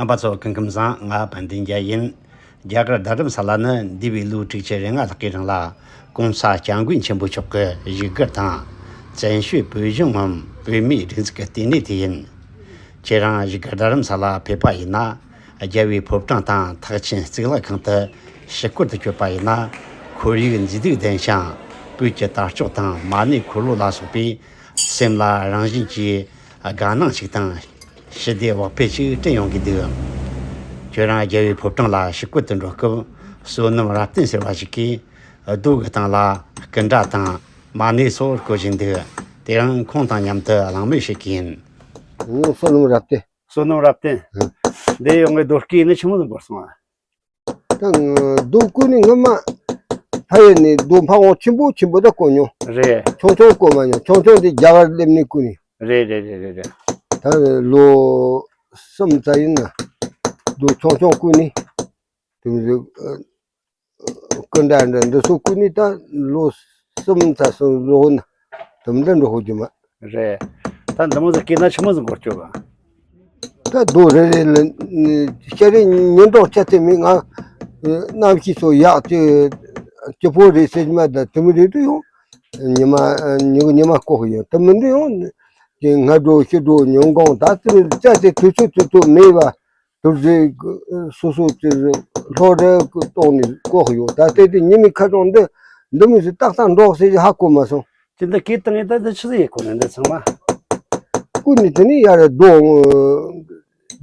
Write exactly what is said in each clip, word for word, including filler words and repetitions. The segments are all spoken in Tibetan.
རྣམ་པ་ཚོ་སྐུ་ཁམས་བཟང་། ང་དཔལ་ལྡན་རྒྱལ་ཡིན། རྒྱ་གར་རྡ་རམ་ས་ལ་ནི་འདས་པའི་ལོ་དྲུག་ཅུ་རེ་ལྔ་ལྷག་གི་རིང་ལ་གོང་ས་སྐྱབས་མགོན་ཆེན་པོ་མཆོག་གི་བཞུགས་སྒར་དང་བཙན་བྱོལ་བོད་གཞུང་ངམ་བོད་མིའི་སྒྲིག་འཛུགས་ཀྱི་ལྟེ་གནས་དེ་ཡིན། ཁྱེད་རང་བཞུགས་སྒར་རྡ་རམ་ས་ལ་ཕེབས་པ་ཡིན་ན། རྒྱལ་བའི་ཕོ་བྲང་དང་ཐེག་ཆེན་གཙུག་ལག་ཁང་དུ་ཕྱི་བསྐྱོད་དུ་བསྐྱོད་པ་ཡིན་ན། ཁོར་ཡུག་མཛེས་སྡུག་ལྡན་ཞིང་། བོད་ཀྱི་དར་ལྕོག་དང་མ་ཎི་འཁོར་ལོ་ལ་སོགས་པའི་སེམས་ལ་རང་བཞིན་གྱིས་དགའ་སྣང་ཞིག་དང་། ཞི་བདེ་བག་ཕེབས་ཤིག་བསྐྲུན་ཡོང་གི་འདུག་ཁྱོད་རང་རྒྱལ་བའི་ཕོ་བྲང་ལ་ཕྱི་བསྐྱོད་དུ་འགྲོ་སྐབས། བསོད་ནམས་རབ་བརྟན་ཟེར་བ་ཞིག་གིས་རྡོ་གི་སྟེང་ལ་སྐུ་འདྲ་དང་མ་ཎི་སོགས་བརྐོས་བཞིན་འདུག་དེ་རིང་ཁོང་དང་མཉམ་དུ་གླེང་མོལ་བྱེད་ཀྱི་ཡིན། ཨོ། བསོད་ནམས་རབ་བརྟན། བསོད་ནམས་རབ་བརྟན། ཨ། འདི་ཡོང་གི་རྡོ་སྐས་ནི་ཆི་མོ་ཟིག་འབོར་སོང་ཨ། ད་རྡོ་བརྐོས་ནི་སྔོན་མ་ཕ་ཡུལ་ནས་རྡོ་ཕ་བོང་ཆེན་པོ་ཆེན་པོ་ད་བརྐོས་མྱོང་། རེད། ཆུང་ཆུང་བརྐོས་མ་མྱོང་། ཆུང་ཆུང་དེ་རྒྱ་གར་སླེབས་ནས་བརྐོས་ནི། རེད་རེད་རེད་རེད་རེད། ད་ལོ་གསུམ་ཙམ་ཡིན་ན། རྡོ་ཆུང་ཆུང་བརྐོས་ནི། དེ་མི་ཟིག་སྐུ་འདྲ་འདྲ་འདི་ཚོ་བརྐོས་ནས་ད་ལོ་གསུམ་ཙམ་སོང་འགྲོ་ན། དེ་མི་འདྲ་འགྲོ་ཧོ་རྒྱུ་མ། རེད། ད་འདི་མོ་ཟིག་བརྐོས་ན་ཆི་མོ་ཟིག་འགོར་སྐྱོ་ག་ད་རྡོ་རེ་རེ་ལ་ཤ་རེ་ཉིན་ཐོག་ཆ་ཚད་མེད། ང་གནམ་གཤིས་ཚོ་ཡག་ཅིག་སྐྱིད་པོ་རེད་ཟེར་གྱི་མ། ད་དེ་མི་རེད་དུ་ཡོང་། ཉི་མ་ཉི་ཉི་མ་བརྐོ་གི་ཡོད། དེ་མི་འདུག་ཡོང་། དེ་སྔ་དྲོ་ཕྱི་དྲོ་ཉིན་གུང་ད་དེ་ལ་ཆ་ཚད་དུས་ཚོད་དུས་ཚོད་མེད་པ། དུར་རྫས་སོ་སོ་དེར་ལྷོ་རེ་གཏོང་ནས་བརྐོ་གི་ཡོད། ད་ལྟའི་དེ་ཉི་མའི་ཁ་གྲངས་འདི་འདི་མི་ཟིག་ཏག་ཏག་འགྲོ་ཟེར་གྱི་ཧ་གོ་མ་སོང་། དེ་འདི་སྐད་བཏང་ངས་ད་འདི་ཆི་ཟིག་ཡེ་གོ་ནས་འདི་ཚང་མ། བརྐོས་ནས་དེ་ནས་ཡར་རྡོ་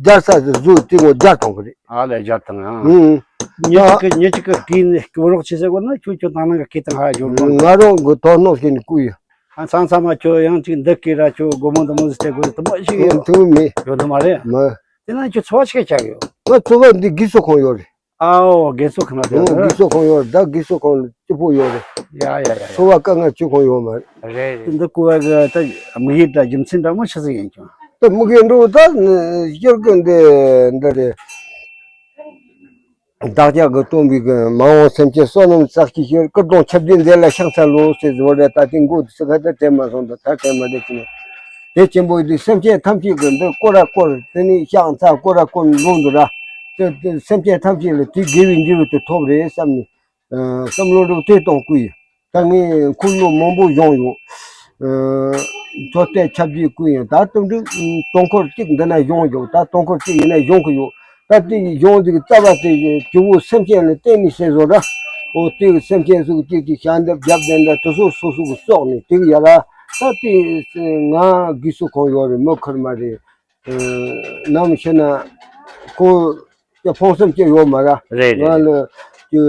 རྒྱག་ས་དེ་བཟོས་ཏེ་ངོ་རྒྱག་གཏོང་གི་རེད། ཨ་ལས་རྒྱག་གཏོང་ཨ། ཨུང་། ཉི་གཅིག་གི་ཉི་གཅིག་གི་སྐད་ནས་སྐད་རོགས་བྱེད་ཟེར་གོ་ན་ཁྱོད་ཁྱོད་དང་ནང་གི་སྐད་དང་ཧ་འབྱོར་གོ། ང་རང་གི་དོ་སྣང་བྱས་ནས་བརྐོས་ཡོད། ཨ་ཚང་ཚང་མ་ཁྱོད་ཡང་ཅིག་འདི་སྐད་ར་ཁྱོད་སྒོར་མོ་འདི་མོ་ཟིག་སྟེར་དགོས་དེ་མ་ཞིག་ཡོད། ཐུབ་མེད། ཡོད་དུ་མ་རེད། མ། དེ་ན་ཁྱོད་འཚོ་བ་ཆི་ག་ཆགས་ཡོད། ང་འཚོ་བ་འདི་དགེ་གསོ་ཁང་ཡོད་རེད། ཨའོ་དགེ་གསོ་ཁང་ལ་ཨོ་དགེ་གསོ་ཁང་ཡོད་རེད། ད་དགེ་གསོ་ཁང་ལ་སྐྱིད་པོ་ཡོད་རེད། ཡ་ཡ་ཡ་ཡ། འཚོ་བ་དཀའ་ངལ་ཅི་ཁོང་ཡོད་མ་རེད། རེད་རེད། འདི་བརྐོ་བ་གི་ད་དམིགས་ཡུལ་འདྲ་རྒྱུ་མཚན་འདྲ་མོ་ཆི་ཟིག་ཡིན་ཀྱང་། ད་དམིགས་ཡུལ་འདྲ་བོ་ད་སྤྱིར་གི་འདི་འདི་རེད། བདག་ཅག་གི་སྟོན་པའི་གི་མ་འོངས་སེམས་ཅན་བསོད་ནམས་བསགས་ཤིང་། སྐུ་གདུང་ཁྱབ་བརྒྱའི་མཛད་ལ་ཕྱག་འཚལ་ལོ་ཟེར་བཟོ་རེད། ད་དེ་མགོ་དེ་སི་ཁ་ད་དྲན་མ་སོང་། ད་ད་དྲན་མ་རེད་ཟེར་ནས། དེ་ཆེན་པོ་འདི་སེམས་ཅན་ཐམས་ཅད་ཀྱི་འདི་སྐོར་ར་སྐོར་དེ་ནས་ཕྱག་འཚལ་སྐོར་ར་སྐོར་འགྲོ་འདུག་ར། དེ་དེ་སེམས་ཅན་ཐམས་ཅད་ལ་དེ་དགེ་བའི་འབྲས་བུ་དེ་ཐོབ་རེད་བསམ་ནས། ཨ་བསམ་བློ་འདྲ་བོ་དེ་གཏོང་དགོས་ཡིན། ད་ངས་འཁོར་ལོ་མང་པོ་བཞེངས་ཡོད། ཨ་མཆོད་རྟེན་ཁྱབ་བརྒྱའི་སྐུ་ཡིན། ད་དེ་འདྲ་དུས་འཁོར་གཅིག་འདི་ན་བཞེངས་ཡོད། ད་དུས་འཁོར་གཅིག་ཡིན་ན་བཞེངས་གི་ཡོད། ད་དེ་བཞེངས་དེ་གི་རྩ་བ་དེ་ཇོ་བོ་སེམས་ཅན་ལ་བརྟེན་ནས་ཟེར་བཟོ་འདྲ། འོ་དེ་གི་སེམས་ཅན་སུ་གཅིག་གིས་ཞལ་འདེབས་རྒྱབ་བསྡད་འདྲ་དེ་ཚོ་སོ་སོ་གི་སྲོག་ནས་དེ་གི་ཡ་ར། ད་དེ་ང་དགེ་གསོ་ཁང་ཡོད་རེད། མི་ཁུར་མ་རེད། ནམ་ཕྱིན་ན་ཁོ་ཀྱི་ཕུང་གསུམ་ཅིག་ཡོད་མ་ར། རེད་རེད། ང་ལ་ཀྱི་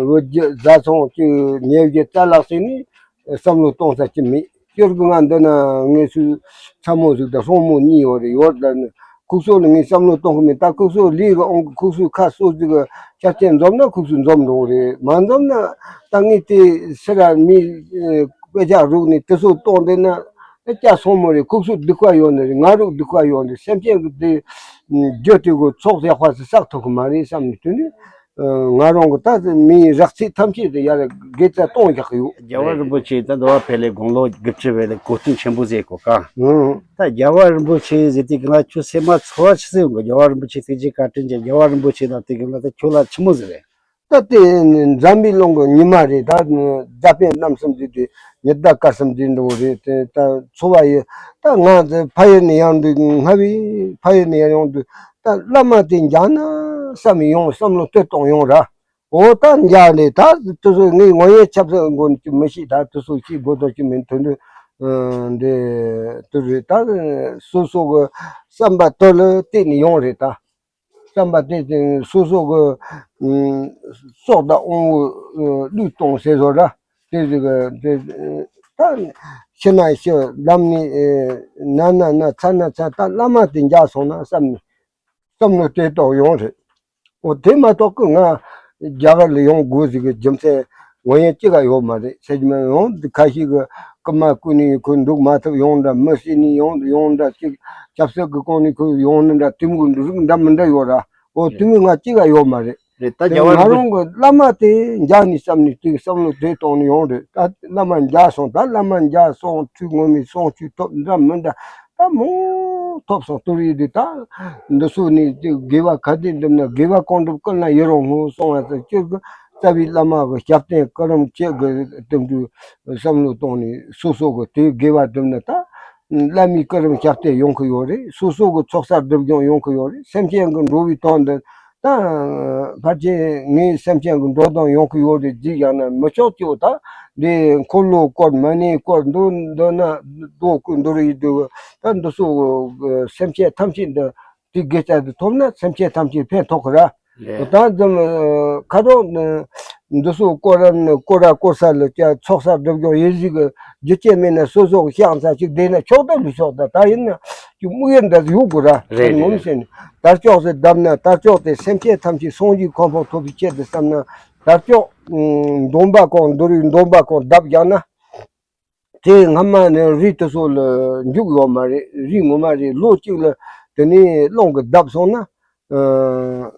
བུ་རྒྱུད་བཟའ་ཚང་ཀྱི་ཉེ་རྒྱུད་རྩ་ལག་ཟེར་ནས་བསམ་བློ་གཏོང་ས་ཅི་མེད། སྤྱིར་གི་ང་འདི་ན་ངེད་ཚོའི་ཚ་མོ་ཟིག་དང་སྲུང་མོ་གཉིས་ཡོད་རེད། ཡོད་ད་ནི་ཁུག་སོ་ལ་ངས་བསམ་བློ་གཏོང་གི་མེད། ད་ཁུག་སོ་ལས་གི་ཨང་གི་ཁུག་སོའི་ཁ་གསོ་ཟིག་གི་ཆ་རྐྱེན་འཛོམས་ན་ཁུག་སོ་འཛོམས་འགྲོ་གི་རེད། མ་འཛོམས་ན་ད་ངས་དེ་སི་ར་མི་དཔེ་ཆ་རུག་ནས་དེ་ཚོ་གཏོང་བསྡད་ན། ཨེ་ཀྱ་སོང་མོ་རེད། ཁུག་སུ་སྡིག་པ་ཡོད་ནི་རེད། ང་རུ་སྡིག་པ་ཡོད་ནི་རེད། སེམས་ཅན་གྱི་དེ་རྒྱུ་དེ་གོ་ཚོགས་ཡག་པ་ཞིག་བསགས་ཐུབ་གི་མ་རེད་བསམ་ནས་དུས་ནི། ང་རང་གི་ད་མིའི་རག་ཚད་ཐམས་ཅད་དེ་ཡར་དགེ་རྩ་གཏོང་རྒྱག་གི་ཡོད། རྒྱལ་བ་རིན་པོ་ཆེ་ད་འདི་བ་ཕེབས་ལས་དགུང་ལོ་དགུ་བཅུ་བས་ལས་གོ་སྟོན་ཆེན་པོ་ཟེར་གོ་ག་ཨང་། ད་རྒྱལ་བ་རིན་པོ་ཆེ་ཟེར་དུས་གི་ང་ཁྱོད་སེམས་མ་ཚོར་བ་ཆི་ཟེར་ཡོང་གི། རྒྱལ་བ་རིན་པོ་ཆེ་ཐུགས་རྗེ་བཀའ་དྲིན་ཅན། རྒྱལ་བ་རིན་པོ་ཆེ་ལ་དེ་གི་ང་ད་ཁྱོད་ལ་ཆི་མོ་ཟེར་རེད། ད་དེ་འཛམ་བུའི་གླིང་གི་ཉི་མ་རེད། ད་མཛའ་བརྩེ་རྣམ་གསུམ་འདི་དེ་ཉི་ཟླ་སྐར་གསུམ་འདི་འདྲ་བོ་རེད། དེ་ད་འཚོ་བ་ཡི་ད་ང་དེ་ཕ་ཡུལ་ནས་ཡོང་དུས་སྔ་བའི་ཕ་ཡུལ་ནས་ཡོང་དུས་ད་བླ་མ་དེ་མཇལ་ན་བསམ་ཡོང་། བསམ་བློ་དེ་གཏོང་ཡོང་ར། འོ་ད་མཇལ་ནས་ད་དེ་ཚོ་ངས་ངོ་ཡོད་ཆབ་སྲིད་མགོ་ནས་ཅི་མི་ཤེས། ད་དེ་ཚོ་ཤེས་དགོས་དོན་ཅི་མིན། དོན་དུ་འདི་དེ་རེད། ད་སོ་སོ་གི་བསམ་པ་དེ་ལ་བརྟེན་ནས་ཡོང་རེད་ད། བསམ་པ་དེ་དེ་སོ་སོ་གི་སྲོག་དང་དབང་པོ་བློས་གཏོང་ཟེར་བཟོ་འདྲ། དེ་ཟིག་གི་དེ་ད་ཤི་ན་ཤི། ལམ་ནས་ན་ན་ན། ཚ་ན་ཚ། ད་བླ་མ་དེ་མཇལ་སོང་ན་བསམ་ནས་བསམ་བློ་དེ་གཏོང་ཡོང་རེད། འོ་དེ་མ་གཏོགས་ཀི་ང་རྒྱ་གར་ལ་ཡོང་དགོས་ཟིག་གི་རྒྱུ་མཚན་ངོ་ཡོད་ཅི་ག་ཡོད་མ་རེད། ཟེར་གྱི་མ་ཡོང་། འདི་ཁ་ཤས་ཀྱི་ རྐུ་མ་རྐུ་ནས་ཁོས་འདུག་མ་ཐུབ་ཡོང་འདྲ། མི་བསད་ནས་ཡོང་ཡོང་འདྲ། ཅིག་ཆབ་སྲིད་ཀྱི་སྐོར་ནས་ཁོས་ཡོང་ནི་འདྲ། དེ་མོ་གི་རིགས་འདྲ་མི་འདྲ་ཡོད་ར། འོ་དེ་མོ་ང་གཅིག་ག་ཡོད་མ་རེད། རེད། ད་རྒྱལ་བ་རིན་ང་པོ་རང་གི་བླ་མ་དེ་མཇལ་ནས་བསམ་ནས་དེ་བསམ་བློ་དེ་གཏོང་ནས་ཡོང་རེད། ད་བླ་མ་མཇལ་སོང་། ད་བླ་མ་མཇལ་སོང་། ཁྲུས་ངོ་མའི་སོང་ཆུ་ཐོབ་འདྲ་མི་འདྲ་ད་མང་ཐོབ་སོང་། དུ་རེད་དེ་ད་འདི་ཚོ་ནས་དགེ་བ་ག་དེ་འགྲུབ་ན། དགེ་བ་གང་འགྲུབ་ཀུན་ལ་ཡི་རང་ངོ་སོང་བ་ཟེར། སྤྱིར་གི་རྩ་བའི་བླ་མ་གི་ཞབས་བརྟན་སྐུ་རིམ་བཅས་ཀྱི་དེ་འདྲའི་བསམ་བློ་གཏོང་ནས་སོ་སོ་གི་དེ་དགེ་བ་སྒྲུབ་ན་ད་བླ་མའི་སྐུ་རིམ་ཞབས་བརྟན་ཡོང་གི་ཡོད་རེད། སོ་སོ་གི་ཚོགས་བསགས་སྒྲིབ་སྦྱོང་ཡོང་གི་ཡོད་རེད། སེམས་ཅན་གྱི་འགྲོ་བའི་དོན་དུ་ད་ཕལ་ཆེར་ངའི་སེམས་ཅན་གྱི་འགྲོ་དོན་ཡོང་གི་ཡོད་རེད་ཟེར་བཞག་ན་མི་ཆོག་ཅིག་ད་འདི་འཁོར་ལོ་བསྐོར། མ་ཎི་བསྐོར། འདུག་འདུག་ན་རྡོ་བསྐོར། འདུག་རེད་འདུག་ད་འདི་ཚོ་སེམས་ཅན་ཐམས་ཅད་འདི་དེ་དགེ་རྩ་དེ་ཐོབ་ན་སེམས་ཅན་ཐམས་ཅད་ཕན་ཐོགས་གི་ར། རེད། ད་འཛམ་ཁ་རོག་འདི་ཚོ་སྐོར་ར་ནི་སྐོར་ར་སྐོར་ས་ལ་ཀྱ་ཚོགས་བསགས་སྒྲིབ་སྦྱོང་ཡེ་ཤེས་ཀྱི་རྒྱུ་རྐྱེན་མེད་ན་སོ་སོ་གི་ཤག་ཚ་ཅིག་བསྡད་ན་ཆོག་ད་ལུས་ཆོག་ད། ད་ཡིན་ན་ཅིག་དམིགས་ཡུལ་འདྲ་ཡོད་དགོས་ར། རེད་རེད་ངོམ་རེད། ཟེར་ནས་དར་ལྕོག་ཟེར་བརྡབས་ན་དར་ལྕོག་དེ་སེམས་ཅན་ཐམས་ཅད་སངས་རྒྱས་གོ་འཕང་ཐོབ་པའི་ཆེད་དུ་བསམ་ན་དར་ལྕོག་འདོམ་པ་གང་འདུལ་བའི་འདོམ་པ་གང་བརྡབས་བཞག་ན། དེ་སྔ་མ་ནས་རི་དེ་ཚོ་ལ་འཇུག་ཡོད་མ་རེད། རི་ངོ་མ་རེད། ལོ་གཅིག་ལ་དེ་ནས་རླུང་གིས་བརྡབས་སོང་ན། ཨ།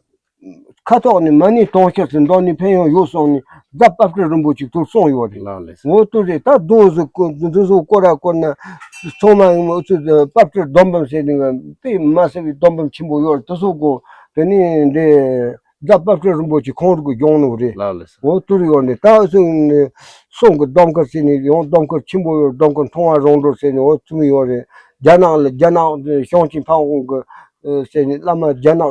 ཁ་ཐོག་ནས་མ་ཎི་དུང་ཕྱུར་ཙམ་འདོན་ནས་ཕན་ཡོན་ཡོད་གསུངས་ནས་རྫ་དཔལ་སྤྲུལ་རིན་པོ་ཆེས་ཐུགས་གསུངས་ཡོད་རེད། ལགས་ལགས། འོ་དེ་རེད། ད་རྡོ་ཟེར་ཀོ་འདི་ཚོ་སྐོར་ར་སྐོར་ན་ཚང་མ་ཨུ་ཚོ་དཔལ་སྤྲུལ་སྡོམ་པ་ཟེར་ནས་དཔེ་མ་སྲིད་པའི་སྡོམ་པ་ཆེན་པོ་ཡོད་རེད། དེ་ཚོ་གོ་དེ་ནས་འདི་རྫ་དཔལ་སྤྲུལ་རིན་པོ་ཆེ་ཁོང་རང་གིས་སྦྱོང་ནོ་རེད། ལགས་ལགས། འོ་དེ་རེད་ཡོད་ནས་ད་ཨུ་ཚོ་ནས་གསུང་གི་སྡོམ་མཁར་ཟེར་ནས་ཡང་སྡོམ་མཁར་ཆེན་པོ་ཡོད། སྡོམ་མཁར་མཐོང་བ་རང་གྲོལ་ཟེར་ནས་འོ་ཚུལ་ཡོད་རེད། རྒྱ་ནག་ལ་རྒྱ་ནག་ཞང་ཆེན་ཕ་བོང་གི་ཟེར་ནས་བླ་མ་རྒྱ་ནག་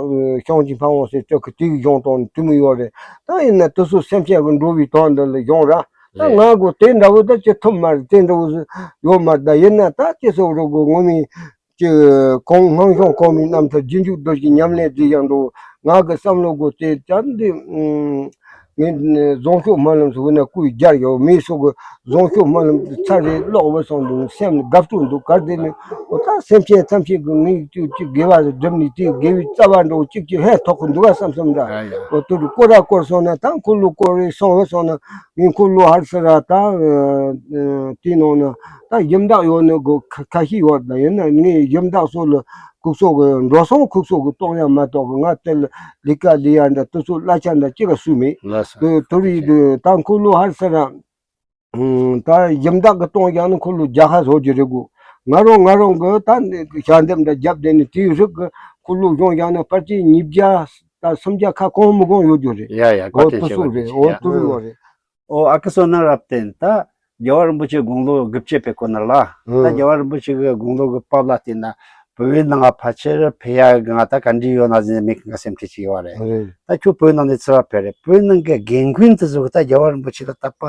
ཞང་ཆེན་ཕ་བོང་ཟེར་སྤྲུལ་སྐུ་དེ་གི་གཞུང་དང་དེ་མོ་ཡོད་རེད། ད་ཡིན་ན་དེ་ཚོ་སེམས་ཅན་གྱི་འགྲོ་བའི་དོན་འདི་ལ་གཞུང་ར། ད་རེད། ང་གོ་དེ་འདྲ་བོ་ད་ཅི་ཐུབ་མ་རེད། དེ་འདྲ་བོ་ཡོད་མ་རེད། ད་ཡིན་ན་ད་ཅི་སོགས་རོ་གོ་ངོ་མི་ཅི་གོང་སྔོན་བྱུང་གོང་མའི་རྣམ་ཐར་རྗེས་འཇུག་རྡོ་རྗེ་ཉམས་ལེན་འདི་ཡང་འགྲོ། ང་གི་བསམ་བློ་གོ་དེ་ཅང་འདི་ངས་རྫོང་ཤོག་སྨོན་ལམ་ཟེར་བ་ན་སྐུའི་རྒྱལ་ཡོད་མེད་སོགས་ཀྱི་རྫོང་ཤོག་སྨོན་ལམ་དེ་ཚར་རེ་ཀློག་བུད་སོང་འདུག་སེམས་ནི་དགའ་སྤྲོ་འདུག་གར་དེ་ནི་འོ་ད་སེམས་ཅན་ཐམས་ཅད་ཀྱི་ངའི་ཅིག་ཅིག་དགེ་བ་སྒྲུབ་ནས་དེ་དགེ་བའི་རྩ་བ་འགྲོ་གཅིག་ཅིག་ཧེ་ཐོག་གི་འདུག་ག་བསམ་བསམ་འདྲ། ཡ་ཡ། འོ་དུ་རུ་སྐོར་ར་སྐོར་སོང་ན་ད་འཁོར་ལོ་སྐོར་རེ་སོང་བུད་སོང་ན་ངའི་འཁོར་ལོ་ཧར་སི་ར་ད་དེའི་ནང་ན་ད་ཡུམ་བདག་ཡོད་ནི་གོ་ཁ་ཤས་ཡོད། ད་ཡིན་ན་ངས་ཡུམ་བདག་སོགས་ལ་ཁུག་སོགས་ཀྱི་འགྲོ་སོང་ཁུག་སོགས་ཀྱི་གཏོང་ཡ་མ་གཏོགས་ཀྱི་ང་དེ་ལ་ལས་ཀ་ལས་ཡ་འདྲ་དེ་ཚོ་གླ་ཆ་འདྲ་ཅི་ག་སུས་མེད། ལགས་སོ། དེ་དུ་རིགས་དུ་ད་འཁོར་ལོ་ཧར་ས་ར། ད་ཡུམ་བདག་གི་གཏོང་ཡག་ནི་འཁོར་ལོ་བརྒྱ་ཁ་བཟོ་རྒྱུ་རེད་གོ། ང་རང་ང་རང་གི་ད་ཞལ་འདེབས་འདྲ་རྒྱབ་བསྡད་ནས་དེའི་རིགས་ཀྱི་འཁོར་ལོ་གཞུང་ཡག་ནི་ཕལ་ཆེར་ཉིས་བརྒྱ་ད་སུམ་བརྒྱ་ཁ་གང་མི་གང་ཡོད་རྒྱུ་རེད། ཡ་ཡ། འོ་བཀའ་དྲིན་དེ་ཆེ། ཚོ་བཀའ་རེད། དྲིན་ཆེ། འོ་ཡ། དུ་རིགས་ཡོད་རེད། ཨོ་ཨ་ཁུ་བསོད་ནམས་རབ་བརྟན། ད་རྒྱལ་བ་རིན་པོ་ཆེ་དགུང་ལོ་དགུ་བཅུ་ཕེབས་གོ་ནར་ལ། ད་ཨང་། རྒྱལ་བ་རིན་པོ་ཆེ་གི་དགུང་ལོ་གི་བབ་ལ་བལྟས་ན་བོད་ནང་ཕལ་ཆེར་ཕེབས་ཡ་གི་ང་ད་ག་འདྲ་ཡོད་ན་ཟེར་ནས་མི་གང་ག་སེམས་ཁྲལ་བྱེད་ཀྱི་ཡོད་རེད། རེད། ད་ཁྱོད་བོད་ནང་ནས་ཚུར་ཕེབས་རེད། བོད་ནང་གི་རྒན་རྒོན་དེ་ཚོ་གི་ད་རྒྱལ་བ་རིན་པོ་ཆེ་ལ་དད་པ་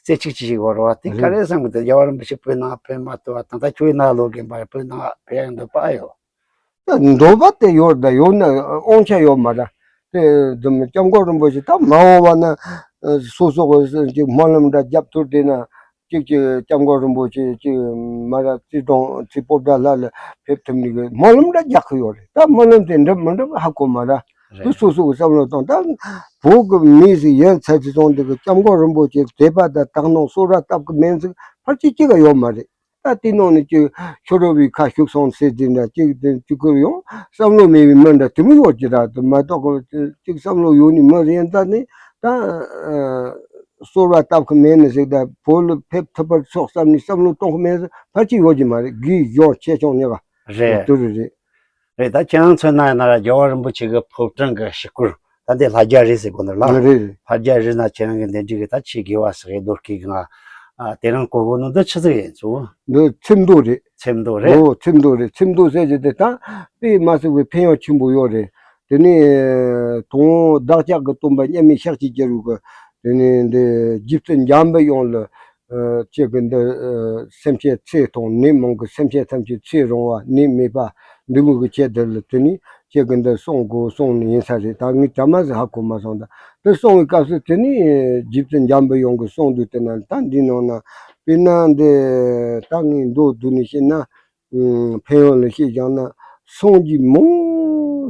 རྩེ་གཅིག་ཅིག་བྱེད་ཀྱི་ཡོད་རེད་བ། དེ་ག་རེད་བསམ་གི་འདུག་རྒྱལ་བ་རིན་པོ་ཆེ་བོད་ནང་ཕེབས་མ་ཐུབ་པ་དང་ད་ཁྱོད་ཡིན་ན་ལོ་རྒན་པ་རེད། བོད་ནང་ཕེབས་ཡ་འདོད་པ་ཨ་ཡོད། འདོད་པ་དེ་ཡོད་ད་ཡོད་ན་དབང་ཆ་ཡོད་མ་རེད། དེ་དུ་སྐྱབས་མགོན་རིན་པོ་ཆེ་ད་མ་འོངས་པ་ན་སོ་སོ་གི་ཅིག་སྨོན་ལམ་འདྲ་རྒྱབ་ཐུབ་བསྡད་ན་ཅིག་ཅིག་སྐྱབས་མགོན་རིན་པོ་ཆེ་ཅིག་མ་ར་རྩེ་གྲོང་རྩེ་སྤོབས་ཟླ་ལྷ་ལ་ཕེབས་ཐུབ་ནི་གི་སྨོན་ལམ་འདྲ་རྒྱག་གི་ཡོད་རེད། ད་སྨོན་ལམ་དེ་འགྲུབ་མི་འགྲུབ་ཧ་གོ་མ་རེད། དུ་རེད། སོ་སོ་གི་བསམ་བློ་བཏང་ད་བོད་གི་མི་ཟིག་ཡན་ཚ་ཚི་སོང་དེ་གི་སྐྱབས་མགོན་རིན་པོ་ཆེ་དད་པ་དང་དག་སྣང་གསོལ་བ་བཏབ་གི་མེད་ཟིག་ཕལ་ཆེར་གཅིག་ག་ཡོད་མ་རེད། ད་དེ་ནང་ནས་ཅིག་ཤོ་རོ་བའི་ཁ་ཤུགས་སོང་ཟེར་དེ་འདྲ་ཅིག་དེ་ཅིག་ཁུར་ཡོང་བསམ་བློ་མེད་པའི་མི་འདྲ་དེ་མོ་ཡོད་ཀྱི་ར། དེ་མ་གཏོགས་ཅིག་བསམ་བློ་ཡོད་ནི་མི་རེད། ད་ནི་ད་གསོལ་བ་བཏབ་ཁི་མེད་ནི་ཟིག་ད་བོད་ལ་ཕེབས་ཐུབ་པར་ཤོག་བསམ་ནས་བསམ་བློ་གཏོང་ཁི་མེད་ཟིག་ཕལ་ཆེར་ཡོད་ཀྱི་མ་རེད། དགེ་སྦྱོང་ཆེ་ཆུང་གཉིས་ཀ་རེད། དེ་རེད་རེད། རེད། ད་ཁྱེད་རང་མཚོན་ན་ཡིན་ན་ར་རྒྱལ་བ་རིན་པོ་ཆེ་གི་ཕོ་བྲང་གི་ཕྱི་སྐོར་ད་འདི་ལྷ་རྒྱལ་རི་ཟེར་གོ་ནི་ལ། རེད་རེད། ལྷ་རྒྱལ་རི་ན་ཁྱེད་རང་གི་འདི་འདྲི་གི་ད་ཆེས་དགེ་བ་ཟེར་གི་རྡོ་སྐས་གི་ང་ཨ་དེ་རིང་གོ་གོ་ནོ་འདི་ཆི་ཟིག་ཡིན་ཚུལ། འདི་ཚིམ་མདོ་རེད། ཚིམ་མདོ་རེད། ཨོ་ཚིམ་མདོ་རེད། ཚིམ་མདོ་ཟེར་གྱི་དེ་ད་དཔེ་མ་སྲིད་པའི་ཕན་ཡོན་ཆེན་པོ་ཡོད་རེད། དེ་ནས་དང་བདག་ཅག་གི་སྟོན་པ་མཉམ་མེད་ཤཱཀྱའི་རྒྱལ་པོ་གི་དེ་ནས་འདི་རྗེ་བཙུན་འཇམ་པའི་དབྱངས་ལ། ཨ་ཁྱེད་ཀྱི་འདི་ཨ་སེམས་ཅན་ཚེ་དང་ནད་མང་གི་སེམས་ཅན་ཐམས་ཅད་ཚེ་རིང་བ་ནད་མེད་པ་འདི་མོ་གི་ཆེད་དུ་ལ་དེ་ནི་ཁྱེད་ཀྱི་འདི་གསུང་དགོས་གསུང་ནི་ཡིན་ས་རེད། ད་ངས་གྲ་མ་ཟིག་ཧ་གོ་མ་སོང་། ད་དེ་གསུང་བའི་སྐབས་སུ་དེ་ནི་རྗེ་བཙུན་འཇམ་པའི་དབྱངས་ཀྱི་གསུང་དུས་དེ་ན་ད་འདི་ནང་ན་དཔེར་ན་འདི་ད་ངས་མདོ་བསྡུས་ནས་བཤད་ན་ཨ་ཕན་ཡོན་ལ་བཤད་བཞག་ན་སངས་རྒྱས་མང་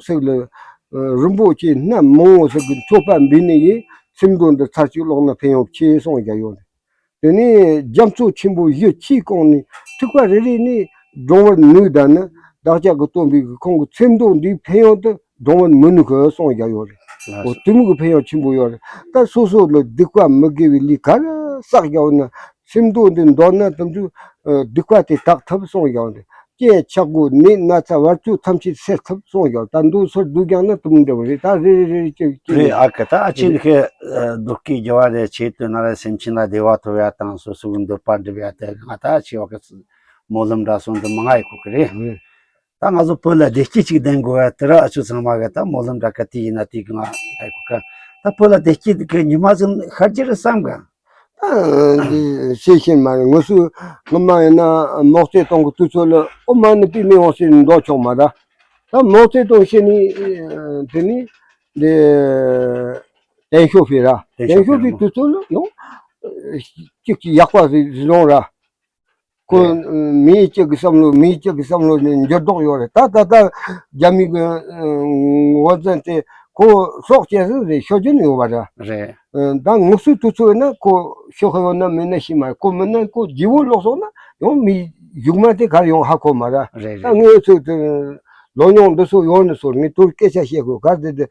ཟིག་ལ་ཨ་རིན་པོ་ཆེ་སྣ་མང་བོ་ཟིག་གི་མཆོད་པ་འབུལ་ནི་ཡིས་ཚིམ་མདོ་འདི་ཚར་གཅིག་ཀློག་ན་ཕན་ཡོན་ཆེ་གསུངས་བཞག་ཡོད་རེད། དེ་ནས་རྒྱ་མཚོ་ཆེན་པོ་བཞི་ཆུས་བཀང་ནས་ཐིགས་པ་རེ་རེ་ནས་སྒྲོང་བར་ནུས་ད་ནི། བདག་ཅག་གི་སྟོན་པའི་གི་ཁོང་གི་ཚེ་མདོ་འདིའི་ཕན་ཡོན་དུ་སྒྲོང་བར་མི་ནུས་གི་གསུངས་བཞག་ཡོད་རེད། ལགས་འོ་སོ། དེ་མོ་གི་ཕན་ཡོན་ཆེན་པོ་ཡོད་རེད། ད་སོ་སོ་ལ་སྡིག་པ་མི་དགེ་བའི་ལས་ག་རེ་བསགས་བཞག་ཡོད་ན་ཚེ་མདོ་འདི་འདོན་ན་དུམ་ཚོད་སྡིག་པ་དེ་དག་ཐུབ་གསུངས་བཞག་ཡོད་རེད། རྐྱེན་ཆག་སྒོ་ནད་ན་ཚ་བར་ཆད་ཐམས་ཅད་སེལ་ཐུབ་གསུངས་ཡོད། ད་མདོ་སོར་བསྡུས་ཀྱང་ན་དུམ་འདྲ་བ་རེད། ད་རེ་རེ་རེ་རེ་ཅིག་ཅིག་རེད། ཨ་ཁུ། ད་ཨ་ཅེ་རེད། འདི་ཁའི་རྡོ་སྐས་རྒྱབ་བ་རེད། ཆེད་དུ་ན་ར་སེམས་ཅན་ལ་བདེ་བ་ཐོབ་ཡ་དང་སོ་སོ་གི་འདོད་པ་འགྲུབ་ཡ་དེ་ང་ད་ཆེ་བ་གི་སྨོན་ལམ་འདྲ་སོང་འདི་མང་ང་ཡི་གོ་གི་རེད། ཨ། ད་ང་ཚོ་བོད་ལ་བདེ་སྐྱིད་ཅིག་ལྡན་དགོས་པ་དེ་ར་ཨ་ཆུ་ཚང་མ་གི་ད་སྨོན་ལམ་འདྲ་ག་དེ་ཡིན་ན་དེ་གི་ང་ད་གོ་ག་ད་བོད་ལ་བདེ་སྐྱིད་གི་ཉི་མ་ཟིན་ཤར་རྒྱུ་རེད་བསམ་ག་ཨ། འདི་ཤེས་བཞིན་མ་རེད། ངོ་སོ་ངོ་མ་ཡིན་ན་མོག་རྩེད་གཏོང་གི་དུས་ཚོད་ལ་ཨོ་མ་ནི་པི་མི་འོང་ཟེར་འདོགས་ཆོག་མ་ར། ད་མོག་རྩེད་གཏོང་ཤེས་ནི་དེ་ནི་འདི་ཏན་ཤོ་ཕི་ར། ཏན་ཤོ་ཕི་དུས་ཚོད་ལ་ཡང་གཅིག་གཅིག་ཡག་པ་ཟིག་རྫོང་ར། ཁོ་རེད། མིའི་སྤྱི་གི་བསམ་བློ་མིའི་སྤྱི་གི་བསམ་བློ་ནི་འགྱུར་ལྡོག་ཡོད་རེད། ད་ད་ལྟ་རྒྱ་མི་གི་ངོ་འཛིན་དེ་ཁོ་སྲོག་བཅད་ཟིན་རེད་ཤོད་ཀྱི་ཡོད་པ་ར། རེད། ད་ངུ་སུ་དུས་ཚོད་ན་ཁོ་ཤོད་ཁ་ཡོད་ན་མེད་ན་ཤི་མ་རེད། ཁོ་མིན་ན་ཁོ་རྗེ་བོ་ལོག་སོང་ན་ཡང་མི་གཞུག་མ་དེ་གར་ཡོང་ཧ་གོ་མ་ར། རེད། ད་རེད། ངའི་ཚོད་དུ་ལོ་ཉུང་འདི་ཚོ་ཡོང་ནི་ཚོར་ངས་དུར་སྐད་ཆ་བཤད་དགོས་གར་དེ་དུ་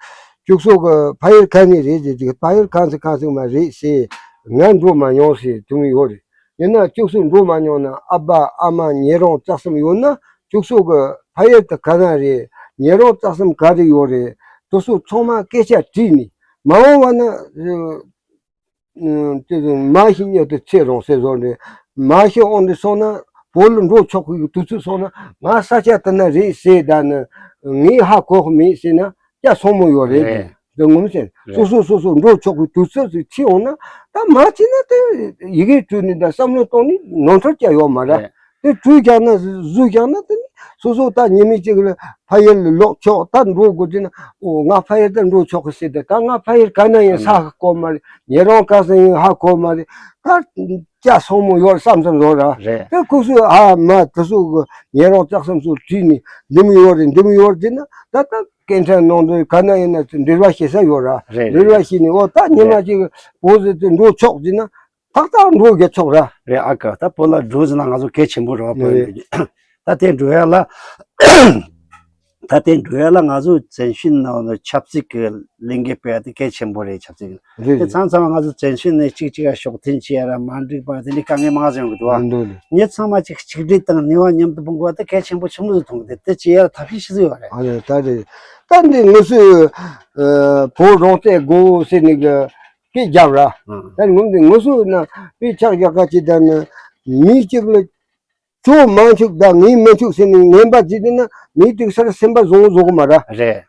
ཅུག་སོ་གི་ཕ་ཡུལ་ག་ནས་རེད་ཟེར་དུས་ཕ་ཡུལ་གང་ཟིག་གང་ཟིག་མ་རེད་ཟེར། ང་འགྲོ་མ་མྱོང་ཟེར་དུ་མི་ཡོད་རེད། ཡིན་ན་ཅུག་སོ་འགྲོ་མ་མྱོང་ན་ཨ་ཕ་ཨ་མ་ཉེ་རོང་རྩ་གསུམ་ཡོད་ན་ཅུག་སོ་གི་ཕ་ཡུལ་དུ་ག་ན་རེད། ཉེ་རོང་རྩ་གསུམ་ག་རེ་ཡོད་རེད། དུ་སོ་ཚང་མ་སྐད་ཆ་དྲིས་ནས་མ་འོངས་པ་ན། ཨ། དེ་ཚོ་མ་ཤི་ཉེ་དུ་ཚེ་རོང་ཟེར་བཟོ་འདྲ། མ་ཤི་འོང་འདི་སོང་ན་བོད་ལ་འགྲོ་ཆོག་གི་དུས་ཚོད་སོང་ན་ང་ས་ཆ་དེ་ན་རེད་ཟེར་ད་ནི་ངས་ཧ་གོ་གི་མེད་ཟེར་ན་སྐྱ་སོང་མོ་ཡོད་རེད། རེད། དེ་ངོ་མ་ཟེར་རེད། སོ་སོ་སོ་སོ་འགྲོ་ཆོག་གི་དུས་ཚོད་ཟིག་ཕྱིན་འོང་ན་ད་མ་ཕྱིན་ན་དེ་ཡི་གེ་བྲིས་ནི་ད་བསམ་བློ་གཏོང་ནི་ནོར་འཁྲུལ་སྐྱ་ཡོད་མ་རེད། རེད། དེ་བྲོས་ཀྱང་ན་བཟོས་ཀྱང་ན་དེ་ནི་སོ་སོ་ད་ཉི་མ་གཅིག་ལ་ཕ་ཡུལ་ལ་ལོག་ཆོག་ད་འགྲོ་དགོས་དུས་ན་ཨོ་ང་ཕ་ཡུལ་ད་འགྲོ་ཆོག་གི་ཟེར་ཏེ་ད་ང་ཕ་ཡུལ་ག་ན་ཡིན་ཧ་གོ་མ་རེད། ཉེ་རོང་ག་ས་ཡིན་ཧ་གོ་མ་རེད། ད་སྐྱ་སོང་མོ་ཡོད་བསམ་བསམ་བཟོ་ར། རེད། དེ་ཁུ་སུ་ཨ་མ་དེ་སུ་གི་ཉེ་རོང་ལྕགས་སམ་སུ་བྲིས་ནས་འདི་མི་ཡོད་རེད་འདི་མི་ཡོད་རེད་ཟེར་ན་ད་ད་སྐད་འཕྲིན་ནང་དུ་ག་ན་ཡིན་ན་འབྲེལ་བ་བྱེད་ས་ཡོད་ར། རེད་རེད། འབྲེལ་བ་བྱས་ནས་ཨོ་ད་ཉི་མ་རེད། གཅིག་བོ་ཟེར་དུ་འགྲོ་ཆོག་ཟེར་ན། ཏག་ཏག་འགྲོ་རྒྱུ་ཆོག་ར། རེད་ཨ་ཁུ། ད་བོད་ལ་འགྲོ་ཟེར་ན་ང་ཚོ་གལ་ཆེན་པོ་རེད་བ། བོད་རེད། ཡིན་ད་དེ་འགྲོ་ཡ་ལ། ད་དེ་འགྲོ་ཡ་ལ་ང་ཚོ་བཙན་བྱོལ་ནང་ལ་ཆབ་སྲིད་ཀྱི་ལས་འགུལ་སྤེལ་ཡ་དེ་གལ་ཆེན་པོ་རེད། ཆབ་སྲིད་ཀྱི་རེད་དེ་རེད། མཚམས་མཚམས་ང་ཚོ་བཙན་བྱོལ་ནས་གཅིག་གཅིག་ལ་ཕྱོགས་འཐེན་བྱེད་ཡ་ར་མ་འགྲིག་པ་དེ་འདྲའི་དཀའ་ངལ་མང་ཟིག་ཡོང་གི་འདུག་བ། ཡོང་འདུག་རེད། མི་ཚང་མ་གཅིག་གཅིག་སྒྲིལ་དང་ནུས་པ་མཉམ་དུ་སྤུངས་དགོས་པ་དེ་གལ་ཆེན་པོ་ཆེན་པོ་ཟིག་མཐོང་གི་འདུག་དེ་བྱེད་ཡ་ལ་ཐབས་ཤེས་ཤིག་ཟིག་ཡོད་རེད། ཨ་རེད་ད་རེད། ད་འདི་ངུ་སུ་བོད་རང་བཙན་དགོས་ཟེར་ནི་གི་སྐད་རྒྱབ་ར། ཨང་། ད་ངོ་མ་དེ་ངོ་སོ་ན་དཔེ་ཆ་རྒྱག་ཁ་ཅིག་ད་ནི་མི་གཅིག་ལ་ཁྱོད་མ་འཆུག་ད་ངས་མི་འཆུག་ཟེར་ནས་ངན་པ་བྱེད་དེ་ན་མི་དེ་སར་སེམས་པ་བཟང་བོ་བཟོ་གི་མ་ར། རེད།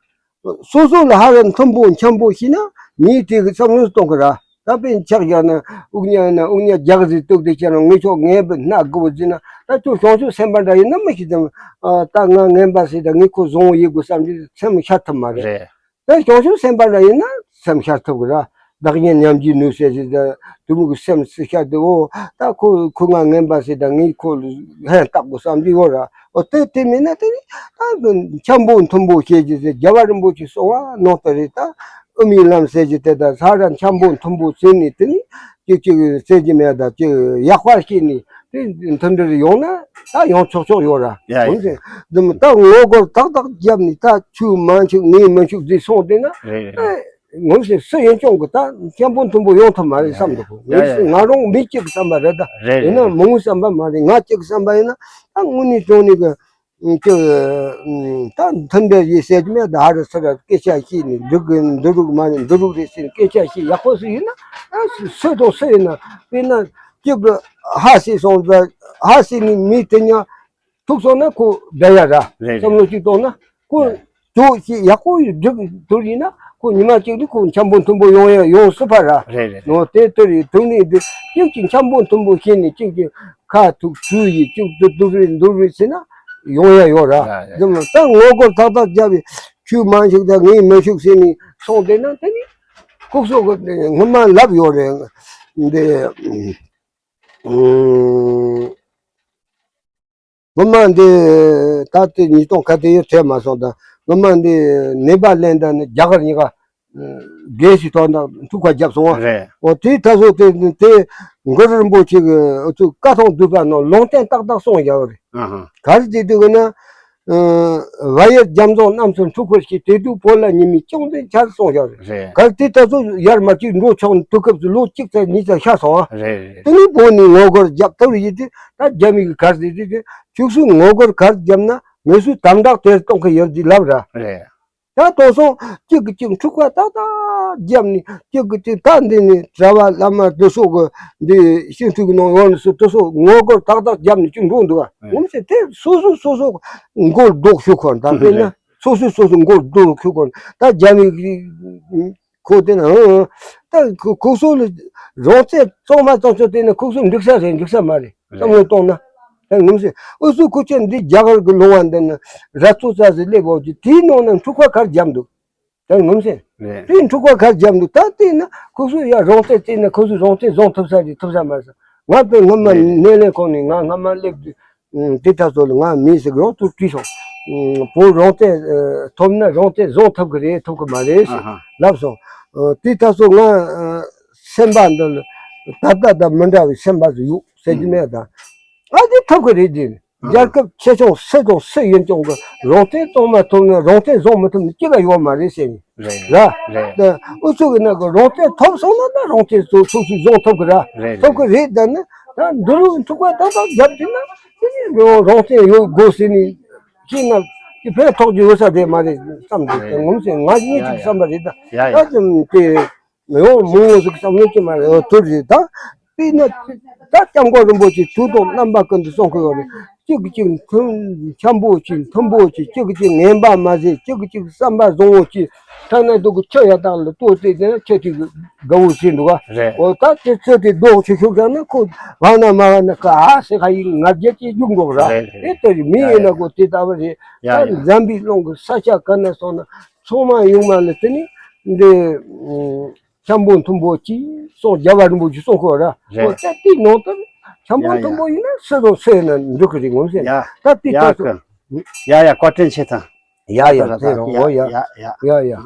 སོ་སོ་ལ་ཧ་ར་མཐུན་པོ་འཆམ་པོ་ཤེས་ན་མི་དེ་གི་བསམ་བློ་གཏོང་གི་ར། ད་དཔེ་ཆ་རྒྱག་ན་དབུགས་ཉལ་ན་དབུགས་ཉལ་རྒྱག་ཟིག་གཏུག་དེ་བྱས་ན་ངས་ཁྱོད་ངན་པ་སྣ་དགུ་བོ་བྱེད་ན་ད་ཁྱོད་བྱང་ཆུབ་སེམས་དཔའ་འདྲ་ཡིན་ན་མི་ཤེས་དམ། ཨ་ད་ང་ངན་པ་ཟིག་ད་ངས་ཁོ་བཟང་བོ་ཡིན་དགོས་བསམ་གྱི་སེམས་ཤར་ཐུབ་མ་རེད། རེད། ད་བྱང་ཆུབ་སེམས་དཔའ་འདྲ་ཡིན་ན་སེམས་ཤར་ཐུབ་གི་ར། བདག་ཉིད་ཉམས་ཀྱི་ནུས་ཟེར་གྱི་ད་དུ་མུ་གི་སེམས་སུ་ཤར་དུ་འོ་ད་ཁོ་ཁོ་ང་ངན་པ་ཟེར་ད་ངས་ཁོ་ལ་ཧན་བཏགས་དགོས་བསམ་གྱི་ཡོད་ར། འོ་དེ་དེ་མིན་ན་དེ་ནི་ད་འཆམ་པོ་མཐུན་པོ་བྱེད་ཀྱི་ཟེར་རྒྱལ་བ་རིན་པོ་ཆེ་གསུང་བ་ནང་ལྟར་རེད། ད་དབུ་མའི་ལམ་ཟེར་གྱི་དེ་ད་ས་ར་འཆམ་པོ་མཐུན་པོ་ཟེར་ནས་དེ་ནི་གཅིག་གཅིག་ཟེར་གྱི་མེད་ད་གཅིག་ཡག་པ་ཤེས་ནས་དེ་མཐུན་སྒྲིལ་ཡོང་ན་ད་ཡོང་ཆོག་ཆོག་ཡོད་ར། ཡ་ཡ་འོན་ཏེ་འདི་མི་ད་ངོ་རྒོལ་ཏག་ཏག་བརྒྱབ་ནས་ད་ཆུ་མ་འཆུག་ངས་མི་འཆུག་ཟེར་སོང་དེ་ན། རེད་རེད། ངོ་ཤེས་སུ་ཡིན་ཀྱང་གི་ད་སྐྱབས་མགོན་མཐོན་པོ་ཡོང་ཐུབ་མ་རེད་བསམ་འདུག་ཡ་ཡ་ཡ། ང་རང་མི་གཅིག་བསམ་པ་རེད་ད། རེད་རེད། ཡིན་ན་མང་བསམ་པ་མ་རེད། ང་གཅིག་བསམ་པ་ཡིན་ན་ད་དངོས་གནས་དྲང་གནས་གི་ཀྱི་ད་མཐུན་སྒྲིལ་ཡིན་ཟེར་གྱི་མེད། ད་ཧ་རི་སི་ར་སྐད་ཆ་བཤད་ནས་འདི་གི་འདི་རུག་མ་རེད་འདི་རུག་རེད་ཟེར་ནས་སྐད་ཆ་བཤད་ཡག་པོ་ཞིག་ཡིན་ན་ད་སུ་དང་སུ་ཡིན་ན་དཔེར་ན་གཅིག་གི་ཧ་སི་སོང་ད་ཧ་སི་ནས་མི་དེ་ཉག་ཐུག་སོང་ན་ཁོ་བསྡད་ཡ་ར། རེད་རེད། བསམ་བློ་གཅིག་གཏོང་ན་ཁོ་རེད། ཇོ་ཞིག་ཡག་པོ་ཡོད་འགྲིག་དུར་ཡིན་ན་ཁོ་ཉི་མ་གཅིག་ནི་ཁོ་འཆམ་པོ་མཐུན་པོ་ཡོང་ཡ་ཡོང་སྲིད་པ་ར། རེད་རེད། ནོ་དེ་ལྟར་ཡིན་དུག་ནི་འདི་གཅིག་གཅིག་འཆམ་པོ་མཐུན་པོ་བྱས་ནས་གཅིག་གཅིག་ཁ་ཐུག་ཚུལ་ཡིན་གཅིག་ཏུ་དུར་རེད་འདུར་རེད་ཟེར་ན་ཡོང་ཡ་ཡོད་ར། ར་ར། དེ་མ་ད་ངོ་རྒོལ་ཏག་ཏག་བརྒྱབ་པའི་ཁྱོད་མ་འཆུག་ད་ངས་མི་འཆུག་ཟེར་ནས་སོང་དེ་ན་དེ་ནི་ལྐུགས་སོ་གི་སྔོན་མ་ལབ་ཡོད་རེད། འདི་ཨུམ། སྔོན་མ་འདི་ད་ལྟའི་ཉིས་སྟོང་ཁ་དེ་ཡོད་ཐེབས་མ་སོང་ད། སྔོན་མ་འདི་ནད་པ་ལེན་ད་ནི་རྒྱ་གར་གཉིས་ཀ་ དགེ་བཤེས་དོན་དག་འཁྲུག་པ་བརྒྱབ་སོང་བ། རེད། འོ་དེའི་ཐད་སོ་དེ་དེ་གུ་རུ་རིན་པོ་ཆེ་གི་ཨུ་ཚུགས་བཀའ་ཐང་བསྡུས་པ་ནང་ལུང་བསྟན་ཏག་ཏག་གསུངས་ཡོད་རེད། ཨ་ཧ། ག་རེ་བྱེད་དུས་གི་ན། བལ་ཡུལ་རྒྱ་མཚོ་རྣམས་སུ་འཁྲུག་པར་བྱེད། དེ་དུས་བོད་ལ་ཉི་མའི་ཅུང་ཟད་འཆར་གསུངས་ཡོད་རེད། རེད། ག་རེ་དེ་ད་ཚོ་ཡར་མར་གཅིག་འགྲོ་ཆོག་ནི་དུས་སྐབས་སུ་ལོ་གཅིག་ཙམ་གཉིས་ཙམ་ཤར་སོང་བ། རེད་རེད། དེ་ནས་བོད་ནས་ངོ་རྒོལ་རྒྱབ་ཐུབ་རེད་ཡིན་དུས་ད་རྒྱ་མི་གི་ག་རེ་བྱེད་དུས་ཁྱོད་ཚོས་ངོ་རྒོལ་ག་རེ་བརྒྱབ་ན་ངེད་ཚོས་དམ་དྲག་དེར་གཏོང་གི་ཡོད་ཅེས་ལབ་ར། རེད། ད་དེང་སང་གཅིག་གིས་གཅིག་འཁྲུག་པ་ཏག་ཏག་བརྒྱབ་ནས་གཅིག་གིས་གཅིག་ད་འདི་ནས་གྲྭ་པ་བླ་མ་དེ་ཚོ་གི་འདི་ཤིང་ཐུག་གི་ནང་ཡོང་ནས་སུ་དེ་ཚོ་ངོ་རྒོལ་ཏག་ཏག་བརྒྱབ་ནས་གཅིག་འགྲོ་འདུག་ག་ངོ་མ་ཟེར་དེ་སོ་སོ་སོ་སོ་མགོ་ལྡོག་ཤོག་གོ་ད་དཔེར་ན་སོ་སོ་སོ་སོ་མགོ་ལྡོག་ཤོག་གོ་ད་རྒྱ་མི་ཁོ་དེ་ན་ད་ཁོ་ཁོ་ཚོ་ལ་རང་བཙན་གཙང་མ་གཙང་ཆོ་དེ་ན་ཁོ་ཚོ་འགྲིག་ས་རེད་འགྲིག་ས་མ་རེད་བསམ་བློ་གཏོང་ན། ད་ངོ་མ་ཟེར། ཨུ་ཚུགས་ཁུ་ཆེ་འདི་རྒྱ་གར་གི་ལུང་བ་འདི་ནི་ར་ཙོ་ཙ་ཟི་སླེབས་འོག་གི་དེའི་ནང་ན་འཁྲུག་པ་གར་རྒྱབ་འདུག་ད་ངོ་མ་ཟེར། རེད། དེའི་འཁྲུག་པ་གར་རྒྱབ་འདུག་ད་དེ་ན་ཁུ་ཚོ་ཡ་རང་བཙན་བརྩིས་ན་ཁུ་ཚོ་རང་བཙན་བཟུང་ཐུབ་ས་རེད་ཐུབ་ས་མ་རེད། ང་དཔེ་སྔ་མ་རེད། སྣེ་ལེན་ཁང་ནས་ང་སྔ་མ་སླེབས་དུས་དེ་ད་ཚོ་ལ་ང་མིང་ཟིག་རང་དུ་བྲིས་སོང་། བོད་རང་བཙན་ཐོབ་ན་རང་བཙན་བཟུང་ཐུབ་གི་རེད་ཐུབ་གི་མ་རེད་ཟེར་ཨ་ཧ། ལབ་སོང་། དེ་ད་ཚོ་ང་སེམས་པ་འདི་ལ་ད་ལྟ་དང་མི་འདྲ་བའི་སེམས་པ་ཟིག་ཡོད། ཟེར་གྱི་མེད་ད། ཨ་ཙི་ཐབས་ཀྱི་རེད་ཅེས། རྒྱལ་ཁབ་ཆེ་ཆུང་སུ་དང་སུ་ཡིན་ཀྱང་གི་རང་བཙན་གཙང་མ་ཐོབ་ན་རང་བཙན་བཟུང་མི་ཐུབ་ནི་ཅི་ག་ཡོད་མ་རེད་ཟེར་ནས། རེད། ར། རེད། ད་ཨུ་ཚུགས་ཀྱི་ནང་གི་རང་བཙན་ཐོབ་སོང་ན་ད་རང་བཙན་སོ་སོ་སོས་བཟུང་ཐུབ་ཀྱི་ར། རེད། ཐུབ་ཀྱི་རེད་ད་ནི་ད་འདི་རུ་འཁྲུག་པ་ཏག་ཏག་བརྒྱབ་དུས་ན་དེ་ནི་རང་བཙན་ཡོད་དགོས་ཟེར་ནས་ཅི་ན་ཅི་ཕན་ཐོགས་ཀྱི་ཡོད་ས་དེ་མ་རེད་བསམ་གྱི་ད་ངོ་མ་ཟེར་ང་གཉིས་ཀྱི་བསམ་པ་རེད་ད། ཡ་ཡ། ད་དེ་མོ་ཟིག་བསམ་བློ་ཅི་མ་རེད་ཐུར་རེད་ད། དེ་ན་ད་སྐྱབས་མགོན་རིན་པོ་ཆེ་དུས་དང་རྣམ་པ་ཀུན་ཏུ་གསུང་གི་ཡོད་རེད། གཅིག་གིས་གཅིག་མཐུན་འཆམ་པོ་བྱེད་མཐུན་པོ་བྱེད་གཅིག་གིས་གཅིག་ངན་པ་མ་བྱེད་གཅིག་གིས་གཅིག་བསམ་པ་བཟང་བོ་བྱེད། ཐ་ན་དུ་གི་ཆུ་ཡ་དག་ལ་ལྟོས་ཏེ་དེ་ན་ཆུ་དེ་གི་དགའ་བོ་བྱེད་འདུག་ག་རེད། འོ་ད་དེ་ཆུ་དེ་ལྡོག་ཆུ་ཤུགས་ཀྱང་ན་ཁོ་བ་ན་མ་བ་ན་ཀ་ཧ་སེ་ཁ་ཡིག་ང་རྒྱལ་གྱི་རྒྱུག་འགྲོ་གི་ར། རེད་རེད། དེ་ལྟར་མི་ཡིན་ན་གོ་དེ་ལྟ་བུ་རེད། ཡ་ད་ཡ། འཛམ་བུའི་གླིང་གི་ས་ཆ་ག་ན་སོང་ན་ཚང་མ་ཡོང་མ་ལ་དེ་ནི་འདི། འཆམ་པོ་མཐུན་པོ་གྱིས་སོང་རྒྱལ་བ་རིན་པོ་ཆེ་གསུང་ཁོ་ར། རེད། ཨོ་ད་དེའི་ནང་དུ་འཆམ་པོ་ཡ་ཡ། མཐུན་པོ་ཡིན་ན་སུ་དང་སུ་ཡིན་ན་འགྲིག་གི་རེད་ངོ་མ་ཟེར། ཡ། ད་དེ་ཡ་ལྟ་ཚོ། ཡ་ཡ་བཀའ་དྲིན་ཆེ་ཐང་། ཡ་ཡ་ད་དེ་རང་ཡ་ཨོ་ཡ། ཡ་ཡ། ཡ་ཡ།